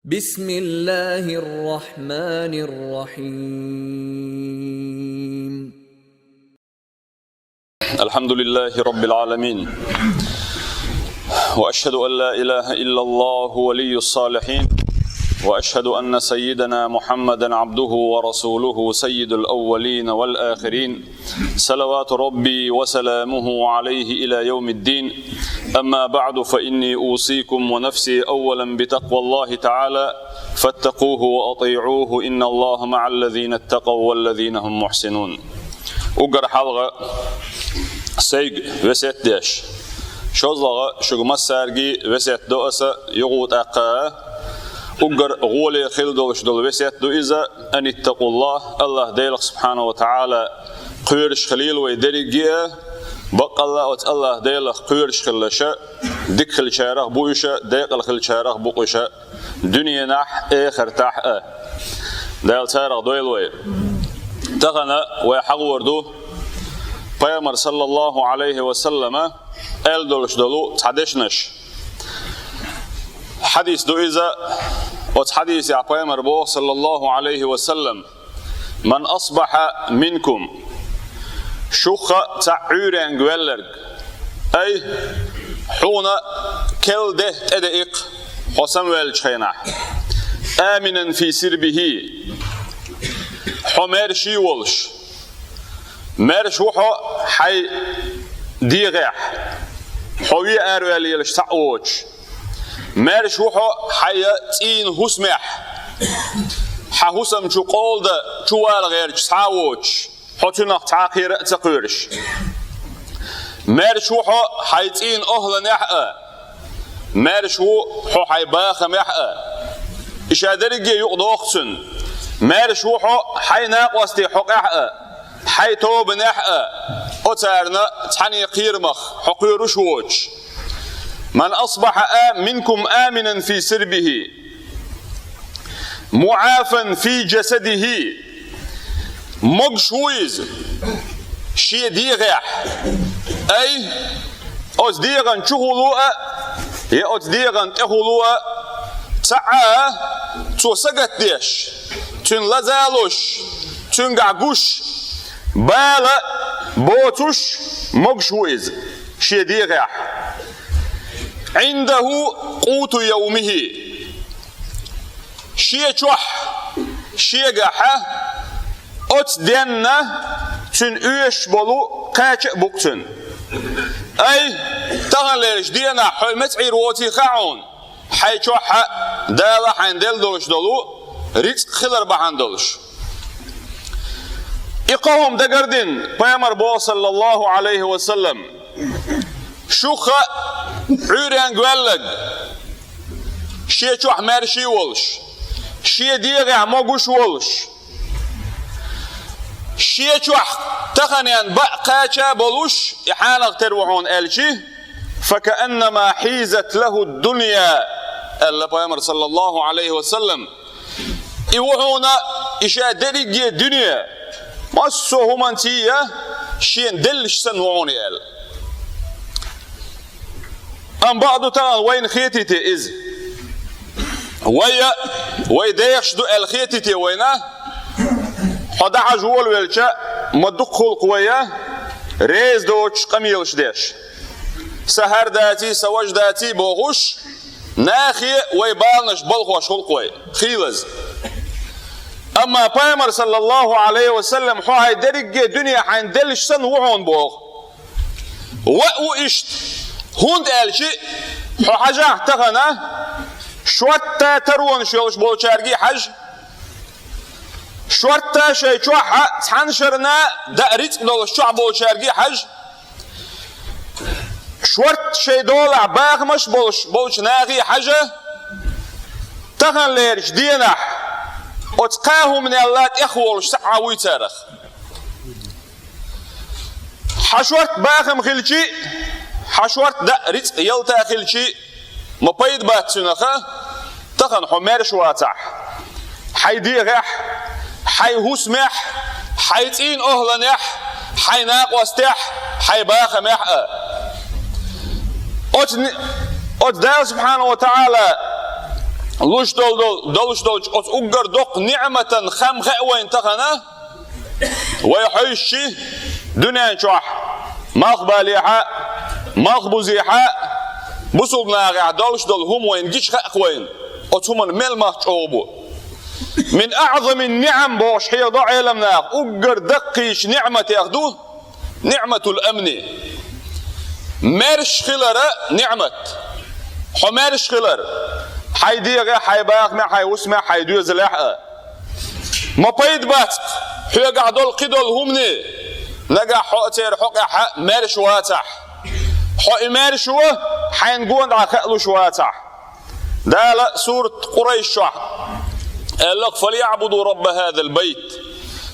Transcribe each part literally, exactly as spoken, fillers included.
بسم الله الرحمن الرحيم. الحمد لله رب العالمين. وأشهد أن لا إله إلا الله ولي الصالحين. وأشهد أن سيدنا محمدا عبده ورسوله سيد الأولين والآخرين. صلوات ربي وسلامه عليه إلى يوم الدين. أما بعد، فإني أوصيكم ونفسي أولا بتقوى الله تعالى، فاتقوه وأطيعوه، إن الله مع الذين اتقوا والذين هم محسنون. Уггар хьалха сайга весет деш, шозлагӀа шуга массарга весет до аса юху тӀаккха. Уггар гӀоле хила долуш долу весет ду иза: أن اتقوا الله, АллахӀ Делах субхьанаху ва таӀала кхоьруш хилийла вай дерриге а. Баккъалла оцу АллахӀ Делах кхоьруш хилалаш а, дика хилчарах бу уьш а, декъала хилчарах бу-кх уьш а, дуьненахь а, эхартахь а. Дала царах дойла вай. Тахана вай хьахор ду Пайхамар, саллаллаху Ӏалайхи ва саллама, аьлла долуш долу цхьа дешнаш. Хьадис ду иза. Оцу хьадисехь Пайхамар боху, саллаллаху Ӏалайхи ва саллам: من أصبح منكم, шух цхьаъ Ӏуьйренга ваьлларг, ай, хьуна керла де тӀедеъна хьо самаваьллачу хенахь, آمنا في سربه, хьо маьрша волуш. Маьрша ву хьо хьайн дегӀехь, хьо вен араваьлла елаш цхьаъ воцуш. Маьрша ву хьо хьайн цӀийнан хӀусамехь, хьан хӀусам чу къола дан чувала гӀерташ цхьа а воцуш, хьо цунах цхьа а кхера а ца кхоьруш. Маьрша ву хьо хьайн цӀийнан охӀланехь а, маьрша ву хьо хьайн бахамехь а. И ша дерриге юкъадоху цуьнан. Маьрша ву хьо хьайн накъостийн хьокъехь а, хьайн тобанехь а, оцарна цхьаьна кхерамах хьо кхоьруш воцуш. من أصبح منكم آمنا في سربه, معافى في جسده, могуш ву иза шен дегӀехь, ай, оцу дегӀан чухула а, я оцу дегӀан тӀехула а, цхьа а цо сагатдеш, цуьнан лазалуш, цуьнгахь гуш, бала боцуш, могуш ву иза шен дегӀехь. عنده قوت يومه. Шен чохь, шегахь оцу денна цуьнан оьшуш болу кхача а бу-кх цуьнан. Ай, таханлерчу денахь хьо меца Ӏийр воций хаьа хьуна, хьайн чохь Дала хьайна делла долуш долу рицкъ хилар бахьана долуш. И кхо хӀума дагардина Пайхамар боху, саллаллаху Ӏалайхи ва саллам: шух Ӏуьйренга ваьлларг, шен чохь маьрша волуш, шен дегӀехь могуш волуш, шен чохь таханен баа кхача а болуш, и хьанах тера ву хьуна аьлчи, فكأنما حيزت له الدنيا, аьлла Пайхамар, саллаллаху Ӏалайхи ва саллам. И ву хьуна и ша дерриге дуьне, массо а хӀуманций а шена деллаш санна ву хьуна и аьлла. Амма бакъду тахана вайна хетий те иза? Вай а, вай дехаш ду аьлла хетий те вайна? Хьо дӀахьажа волавелча, ма дукха хуьлу-кх вай а реза доцуш къамелаш деш. Сан хӀара даций, сан важа даций бохуш, нахе вай баланаш балхош хуьлу-кх вай, хийлаза. Амма Пайхамар, саллаллаху Ӏалайхи ва саллам, хьо хьайн дерриге дуьне хьайна деллаш санна ву хьуна боху. Ва а ву иштта, хӀунда аьлча хьо хьажахь тахана, шортта таронаш йолуш болчаьрга хьажа, шортта шайн чохь цхьана шарна даа рицкъ долуш чохь болчаьрга хьажа, шортта шайн долахь бахамаш болуш болчу нахе хьажа, таханлерчу денахь оцу кхаа хӀуманел тӀехволуш схьа а вуй царах. Хьан шортта бахам хилчи, хьан шортта даа рицкъ ялта хилчи, ма пайда бац цуьнах, тахана хьо маьрша вацахь, хьайн дегӀехь, хьайн хӀусамехь, хьайн цӀийнан охӀланехь, хьайн накъостехь, хьайн бахамехь а. Оцу ни-, оцу Дала субхьанаху ва таӀала луш дол-, дол-, долуш долчу оцу уггар доккха ниъматан хам хаьа вайна тахана, вай хьовсчи дуьнен чохь, малхбалехьа, малхбузехьа, бусулба нахехь долуш долу хӀума вайна гича хаьа вайна, оцу хӀуманна мел мах чӀогӀа бу. «Мин аъзамин ниъам», бохуш хьехадо Ӏеламнаха, уггар даккхийчу ниъматех ду ниъматул амни. Маьрша хилара ниъмат. Хьо маьрша хилар. Хьайн дегӀехь, хьайн бахамехь, хьайн хӀусамехь, хьайн доьзалехь а. Ма пайда бац хьоьгахь долу кхидолу хӀумане, нагахь хьо а церан хьокъехь а маьрша вацахь. Хьо и маьршо хьайна гонаха хаалуш вацахь. Дала сурат Къурайш чохь аьлла-кх: «Фальяъбуду рабба хазал байт».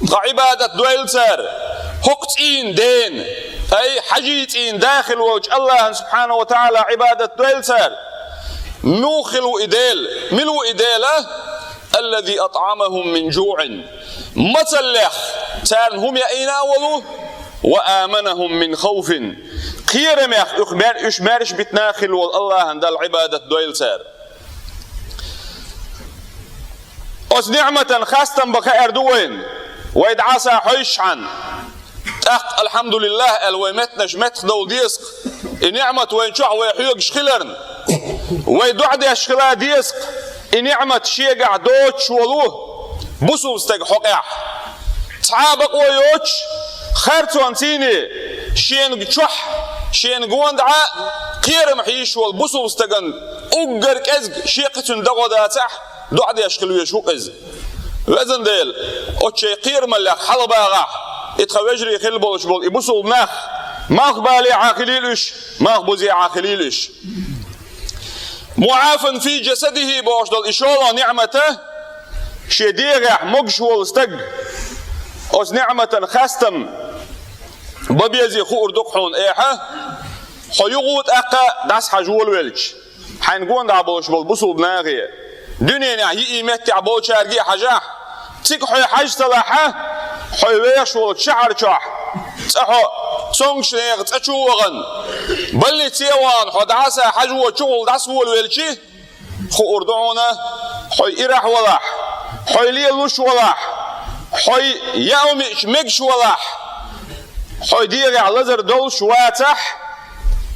Ткъа Ӏибадат дойла цара хӀокху цӀийнан дена, ай, хьажий цӀийнан да хилла волчу АллахӀан субхьанаху ва тагӀала Ӏибадат дойла цара. Муха хилла ву и Дела? Мила ву и Дела? «Аллази атӀамахум мин жуъин». Мацаллех царна хӀума яийна а волу, «ва аманахум мин хавфин». Кхерамех уьх мер-, уьш маьрша битина хилла волу АллахӀан Далла Ӏибадат дойла цара. Оцу ниъматан хастам бан хаар ду вайна, вай дӀасахьовсчхьана. ТӀаккха, алхьамдулиллахӀ аьлла, вай меттанаш меттахдовла деза-кх, и ниъмат вайн чохь вай хьоьгуш хиларна. Вай доӀа деш хила деза-кх, и ниъмат шегахь доцуш волу бусулба стаг хьокъехь. Цхьа а бакъо йоцуш, харцонца, шена чохь, шена гонаха кхерам хьийзаш волу бусулба стагана уггар кӀезиг шен кхин цуьнан дагӀо дацахь, доӀа деш хила везаш ву-кх иза. Везан Дела, оцу шайн кхерамаллех хьалабагӀахь, и тхан вежарий хилла болуш болу и бусулба нах, малхбалехьа хилийла уьш, малхбузехьа хилийла уьш. «Муафан фи жасадихи» бохуш долу и шолгӀа ниъмата, шен дегӀехь могуш волу стаг, оцу ниъматан хастам бан безе хуур ду-кх хьуна, эхьа, хьо юха а тӀаккха дӀасахьажа волавелча. Хьайна гонаха болуш болу бусулба нахе, дуьненехь йиъ меттехь болчаьрга а хьажахь, цига хьо хьажа ца лахь, хьо вехаш волчу шахьар чохь, цкъа хьо цомгуш нехан цӀа чу а вахана, больнице а вахана, хьо дӀаса хьажа чухула дӀасаволавелчи, хуур ду хьуна, хьо ирахь валахь, хьо лелош валахь, хьо яа хӀума йиъча мегаш валахь, хьо дегӀехь лазар долуш вацахь,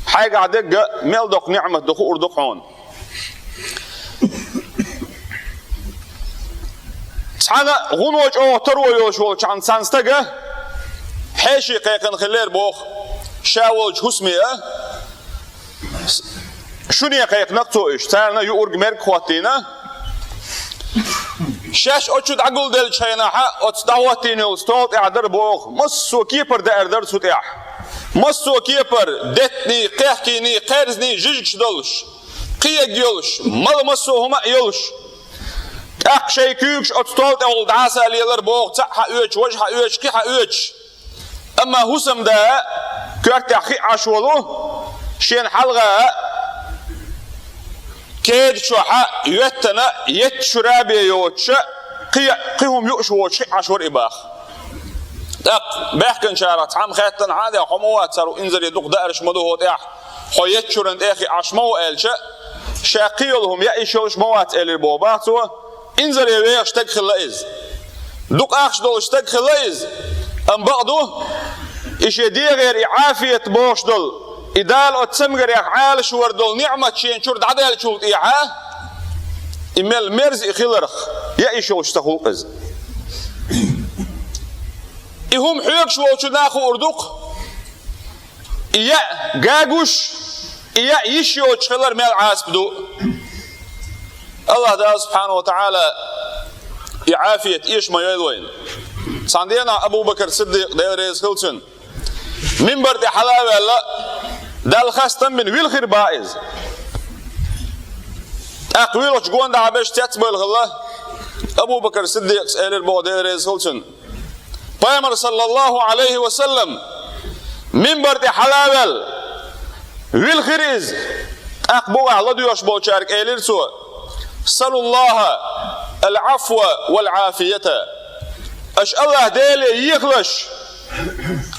хьайгахь дерг мел доккха ниъмат ду хуур ду-кх хьуна. Цхьана гӀуно чӀогӀа таро йолуш волчу цхьана стага хьеший кхайкхина хиллера боху, ша волчу хӀусаме а, шуне кхайкхина-кх цо уьш, царна юург-мерг хӀоттийна. Шаьш оцу чу дӀагулделлачу хенахь, оцу дӀахӀоттийна йолу стол тӀехь дара боху, массо а кепара даар дара цу тӀехь. Массо а кепара деттаний, кхехкийний, кхерзаний жижигаш долуш, кхиерг йолуш, мала массо а хӀума а йолуш. ТӀаккха шайн куьйгаш оцу стол тӀехула дӀаса лелара боху, цхьаъ хьаоьцуш, важа хьаоьцуш, кхин хьаоьцуш. Амма хӀусамда, коьртехь хиъ Ӏаш волу, шена хьалха кеда чохь йоьттина, етта шура бен йоцуша, кхин, кхин хӀума юуш воцуш хиъ Ӏаш вара и боху. ТӀаккха баьхкинчарах цхьамма хаьттина хьан а, хьо ма вац цара инзаре дукха даарш ма ду хӀокху тӀехь, хьо етта шуран тӀе хиъ Ӏаш ма ву аьлча, ша кхин йолу хӀума яа йиш йолуш ма вац элира боху боху цо. Инзаре вехаш стаг хилла иза. Дукха ахча долуш стаг хилла иза. Амма бакъ ду, и шен дегӀера и Ӏафият бохуш долу, и Дала оцу цамгарех Ӏалашвар долу ниъмат шена чуьра дӀадаьллачул тӀехьа, и мел мерза и хиларх, яа йиш йолуш ца хуьлу иза. И хӀума хьоьгуш волчу нах хуур ду-кх. И яа гагуш, и яа йиш йоцуш хилар мел Ӏазап ду. АллахӀ Дала субхьанаху ва тагӀала и Ӏафият эша ма йойла вайна. Цхьана денахь Абу Бакр Сиддикъ, Дела реза хила цунна, минбар тӀе хьала а ваьлла, Далла хастам бина, вилхира боху иза. ТӀаккха вилхича гонаха берш цецбевлла хилла, Абу Бакр Сиддикъас элира боху, Дела реза хила цунна. Пайхамар, саллаллаху Ӏалайхи ва саллам, минбар тӀе хьала а ваьлла, вилхира иза. ТӀаккха бугӀахь ладоьгӀуш болчаьрга элира цо: «Салуллаха ал-Ӏафва вал-Ӏафията». Аша АллахӀ Деле ехалаш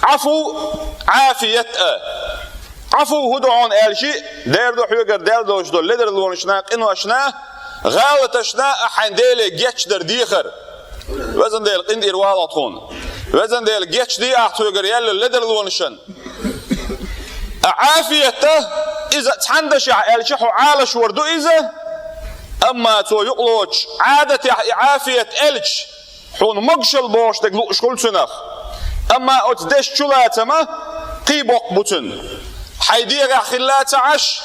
Ӏафу, Ӏафият а. Ӏафу хӀун ду хьуна аьлча, дера ду хьоьгара даьлла долуш долу ледарлонашна, къиношна, ГӀалаташна а хьайн Деле гечдар дехар. Везан Дела, къинтӀера валахь тхуна. Везан Дела, гечдехьа тхоьгара яьлла ледарлонашна. А Ӏафият, иза цхьана дашехь аьлча хьо Ӏалашвар ду иза, амма цо юкъалоцуш Ӏадатехь и Ӏафият аьлча, хьуна могушалла бохуш дерг лууш хуьлу цунах. Амма оцу дешан чулацам кхин боккха бу цуьнан. Хьайн дегӀехь хилла ца Ӏаш,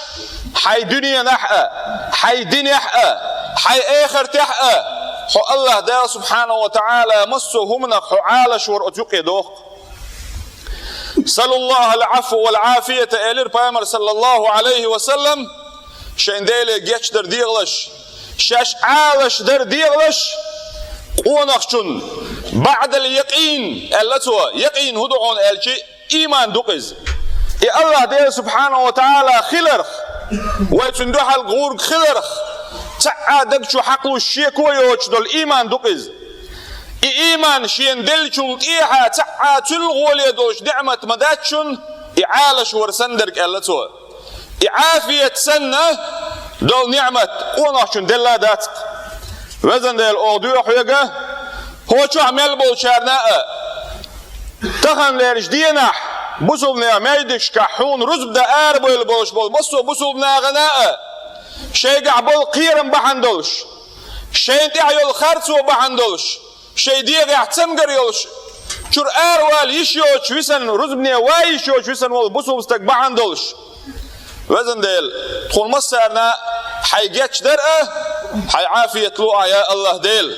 хьайн дуьненахь а, хьайн динехь а, хьайн эхартехь а, хьо АллахӀ Дала субхьанаху ва таӀала массо а хӀуманах хьо Ӏалашвар оцу юкъе доху. «Саллаллаху ал-Ӏафва вал-Ӏафията», элира Пайхамар, саллаллаху Ӏалайхи ва саллам, шайн Деле гечдар дехалаш, шаьш Ӏалашдар дехалаш, къонахчун, баӀдал якъин, аьлла цо, якъин хӀун ду хьуна аьлча, иман ду-кх иза. И АллахӀ Дела субхьанаху ва таӀала хиларх, вай цуьнан дуьхьал гӀург хиларх, цхьа а даг чу хьакхалуш шеко йоцуш долу иман ду-кх иза. И иман шена деллачул тӀехьа цхьа а цуьнан гӀоле долуш ниӀмат ма дац шуна, и Ӏалашвар санна дерг, аьлла цо. И Ӏафият санна долу ниӀмат къонахчунна делла дац-кх. Везан Дела, оха доьху хьоьга, хӀокху чохь мел болчарна а, таханлерчу дийнахь бусулбанийн маьждигашкахь хьуна рузба дан арабевлла болуш болу массо а бусулба нахана а, шайгахь болу кхерам бахьана долуш, шайна тӀехь йолу харцо бахьана долуш, шайн дегӀехь цамгар йолуш, чуьра аравала йиш йоцуш висина, рузбане ван йиш йоцуш висина волу бусулба стаг бахьана долуш. Везан Дела, тхуна массарна хьайн гечдар а, хьайн Ӏафият луъахь, я АллахӀ Дела.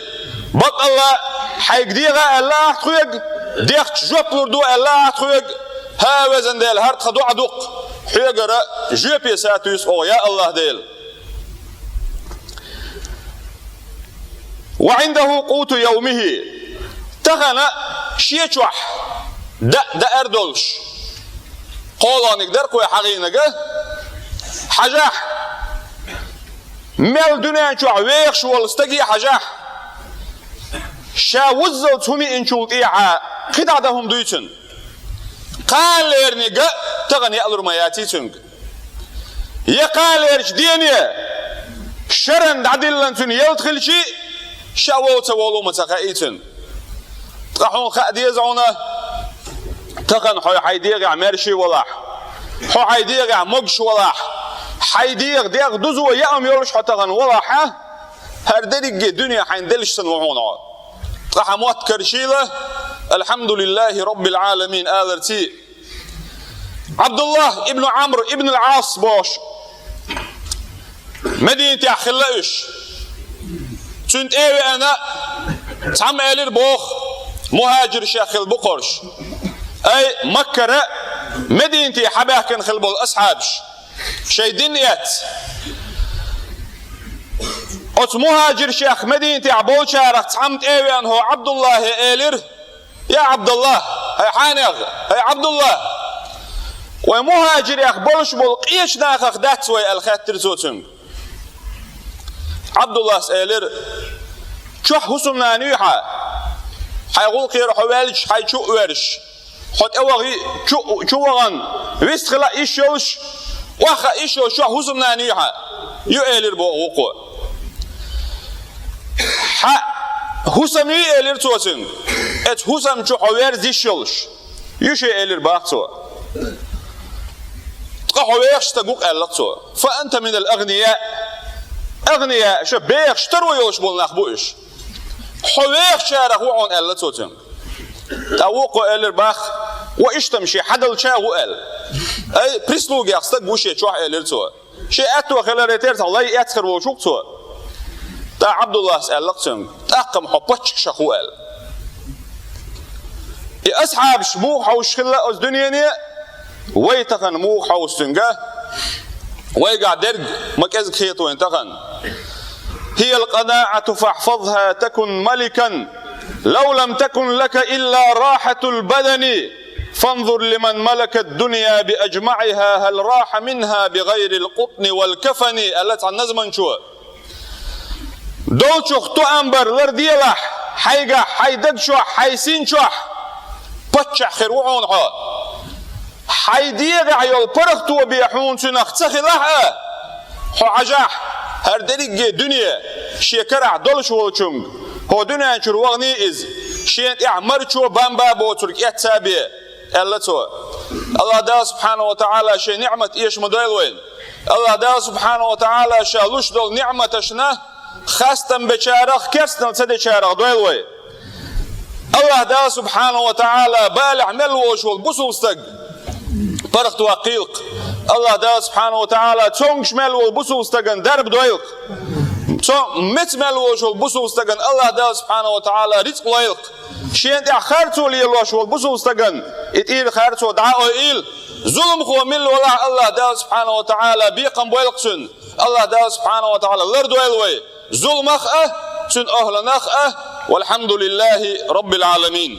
Баккъалла, хьайга дегӀа аьлла ахь тхоьга, дехча жоп лур ду аьлла ахь тхоьга. ХӀа, Везан Дела, хӀара тхан доӀа ду-кх, хьоьгара жоьпе сатуьйсу оха, я АллахӀ Дела. «Ва Ӏиндаху къуту явмихи». Тахана шен чохь даа даар долуш, кхоалгӀаниг дара-кх вай хьахийнарг, хьажахь, мел дуьнен чохь вехаш волу стаге хьажахь, ша вуззалц хӀума йиъначул тӀехьа кхин дӀа дан хӀума дуй цуьнан? Кхана лерниг а тахана яалур ма яций цуьнга. Я кхана лерчу дене шарна дӀадиллина цуьнан ялта хилчий, ша вовла ца волу ма ца хаий цуьнан. Ткъа хьуна хаа деза хьуна, тахана хьо хьайн дегӀехь маьрша валахь, хьо хьайн дегӀехь могуш валахь, хьайн дегӀан дегӀ дузо яа хӀума йолуш хьо тахана валахь, хӀара дерриге дуьне хьайна деллаш санна ву хьуна хьо. Ткъа хьан мотт карчийла, «Алхьамдулиллахи Роббил Ӏаламин» аларций. Ӏабдуллах ибн Ӏамр ибн ал-Ӏас бохуш, Мединатехь хилла уьш. Цуьнан тӀе а веана, цхьамма элира боху, мухӀажиршех хилла бу кхуьш. Ай, Маккара Мединате хьабаьхкина хилла болу асхьабаш, шайн дин эцна. Оцу мухӀажиршех Мединатехь болчарах цхьамма тӀе а веана хӀо Ӏабдуллахе элира: «Я Ӏабдуллах, хӀай хьанех, хӀай Ӏабдуллах, вай мухӀажирех болуш болу къечу нахах дац вай?» — аьлла хаьттира цо цуьнга. Ӏабдуллас элира: «Чохь хӀусамнана юй хьан? Хьайн гӀуллакхера хьо ваьлча, хьайн чу а воьрзуш, хьо тӀевахи-, чу, чу вахана, вистхила а йиш йолуш, охьахаа йиш йолуш чохь хӀусамнана юй хьан?» «Ю», — элира боху вукхо. «Хьан хӀусам юй?» — элира цо цуьнга. «Эцу хӀусам чу хьо верза йиш йолуш». «Ю шен», — элира боху цо. «Ткъа хьо вехаш стаг ву-кх», — аьлла цо. «Фа анта минал агъния». Агъния, ша бехаш, таро йолуш болу нах бу уьш. «Хьо вехачарах ву хьуна», — аьлла цо цуьнга. ТӀаккха вукхо элира боху: «Ва иштта-м шен хьадалча а ву», — аьлла. «Ай, прислугех стаг ву шен чохь», — элира цо. Шен аьтто хиларе терра цхьа лай эцхар волуш ву-кх цо. ТӀаккха Ӏабдуллас аьлла-кх цуьнга: «ТӀаккха-м хьо паччахьах ву», — аьлла. И асхьабаш муха хьовсуш хилла оцу дуьнене, вай тахана муха хьовсу цуьнга? Вайгахь дерг ма кӀезиг хета вайна тахана. «Хиял къанаӀату фахьфазха такун маликан, лав лам такун лака илла рахьатул бадани, фанзур лиман малакад дунья би аджмаӀиха хьал рахьа минха би гӀайрил къутӀни вал кафани», — аьлла цхьана назманчо. «Долчух тоам бар ларделахь, хьайгахь, хьайн даг чохь, хьайн син чохь паччахь хир ву хьуна хьо. Хьайн дегӀехь йолу паргӀато бен хьуна цуьнах ца хилахь а, хьо хьажахь, хӀара дерриге дуьне шен карахь долуш волчуьнга, хӀокху дуьнен чуьра ваханий иза, шена тӀехь марчо, бамба боцург эццабе, аьлла цо. АллахӀ Дала субхьанаху ва таӀала шен ниӀмат эша ма дойла вайна. АллахӀ Дала субхьанаху ва таӀала ша луш долу ниӀматашна хастам бечарах, керстанал ца дечарах дойла вай. АллахӀ Дала субхьанаху ва таӀала балехь мел волуш волу бусулба стаг паргӀатваккхийла-кх. АллахӀ Дала субхьанаху ва таӀала цомгуш мел волу бусулба стагана дарба дойла-кх. Цо меца мел волуш волу бусулба стагана АллахӀ Дала субхьанаху ва таӀала рицкъ лойла-кх. Шена тӀехь харцо лелош волу бусулба стагана и тӀера харцо дӀа а ойийла. Зуламхо мила валахь, АллахӀ Дала субхьанаху ва таӀала бекхам бойла-кх цуьнан. АллахӀ Дала субхьанаху ва таӀала лардойла вай зуламах а, цуьнан охӀланах а. Валхьамдулиллахи Раббил Ӏаламин.